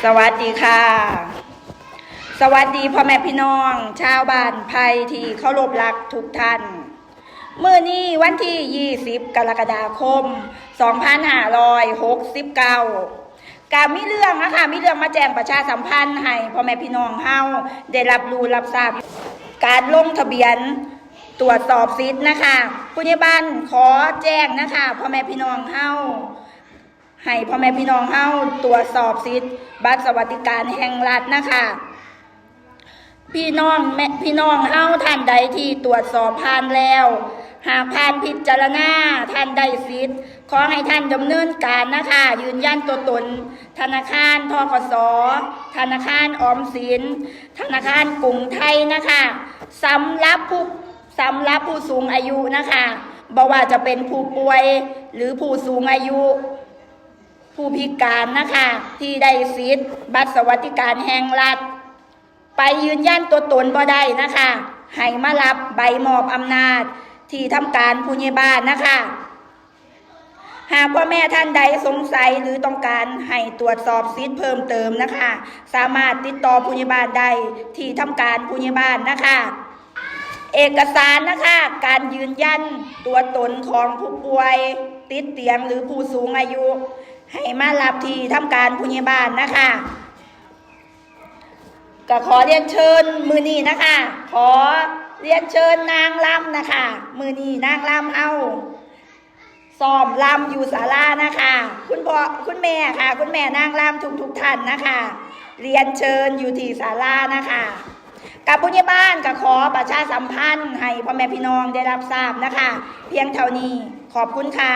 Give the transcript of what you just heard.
ສະຫວັດດີຄ່ະ ສະຫວັດດີພໍ່ແມ່ພີ່ນ້ອງຊາວບ້ານໄຜ່ທີ່ເຄົາລົບຮັກທຸກທ່ານ. ມື້ນີ້ວັນທີ ຊາວ ກໍລະກະດາຄົມ ສອງພັນຫ້າຮ້ອຍຫົກສິບເກົ້າ ກະມີເລື່ອງນະຄະ ມີເລື່ອງມາແຈ້ງປະຊາສຳພັນໃຫ້ພໍ່ແມ່ພີ່ນ້ອງເຮົາໄດ້ຮັບຮູ້ຮັບຊາບ ການລົງທະບຽນ ຕວດສອບສິດນະຄະ. ຜູ້ໃຫຍ່ບ້ານຂໍແຈ້ງນະຄະ ພໍ່ແມ່ພີ່ນ້ອງເຮົາ ໃຫ້ພໍ່ແມ່ພີ່ນ້ອງເຮົາຕວດສອບສິດບັດສະຫວັດດີການແຫ່ງລັດນະຄະ. ພີ່ນ້ອງແມ່ ພີ່ນ້ອງເຮົາທ່ານໃດທີ່ຕວດສອບຜ່ານແລ້ວ ຫາກຜ່ານພິຈາລະນາ ທ່ານໄດ້ສິດ ຂໍໃຫ້ທ່ານດຳເນີນການນະຄະ ຢືນຢັນຕົວຕົນ ທະນາຄານ ທກສ, ທະນາຄານອອມສິນ, ທະນາຄານກຸງໄທນະຄະ. ສຳລັບຜູ້ ສຳລັບຜູ້ສູງອາຍຸນະຄະ ບໍ່ວ່າຈະເປັນຜູ້ປ່ວຍ ຫຼື ຜູ້ສູງອາຍຸ ຜູ້ພິການນະຄະ ທີ່ໄດ້ສິດບັດສະຫວັດດີການແຫ່ງລັດ ໄປຢືນຢັນຕົວຕົນບໍ່ໄດ້ນະຄະ ໃຫ້ມາຮັບໃບມອບອຳນາດທີ່ທຳການຜູ້ໃຫຍ່ບ້ານນະຄະ. ຫາກພໍ່ແມ່ທ່ານໃດສົງໄສ ຫຼື ຕ້ອງການໃຫ້ຕວດສອບສິດເພີ່ມເຕີມນະຄະ ສາມາດຕິດຕໍ່ຜູ້ໃຫຍ່ບ້ານໄດ້ທີ່ທຳການຜູ້ໃຫຍ່ບ້ານນະຄະ. ເອກະສານນະຄະ ການຢືນຢັນຕົວຕົນຂອງຜູ້ປ່ວຍຕິດຕຽງ ຫຼື ຜູ້ສູງອາຍຸ ໃຫ້ມາຮັບທີ່ທຳການຜູ້ໃຫຍ່ບ້ານນະຄະ. ກະຂໍລຽນເຊີນມື້ນີ້ນະຄະ ຂໍລຽນເຊີນນາງລຳນະຄະ. ມື້ນີ້ນາງລຳເຮົາຊ້ອມລຳຢູ່ສາລານະຄະ. ຄຸນພໍ່ ຄຸນແມ່ຄະ ຄຸນແມ່ນາງລຳທຸກໆທ່ານນະຄະ ລຽນເຊີນຢູ່ທີ່ສາລານະຄະ. ກັບຜູ້ໃຫຍ່ບ້ານກະຂໍປະຊາສຳພັນໃຫ້ພໍ່ແມ່ພີ່ນ້ອງໄດ້ຮັບຊາບນະຄະ ພຽງເທົ່ານີ້. ຂອບຄຸນຄ່ະ.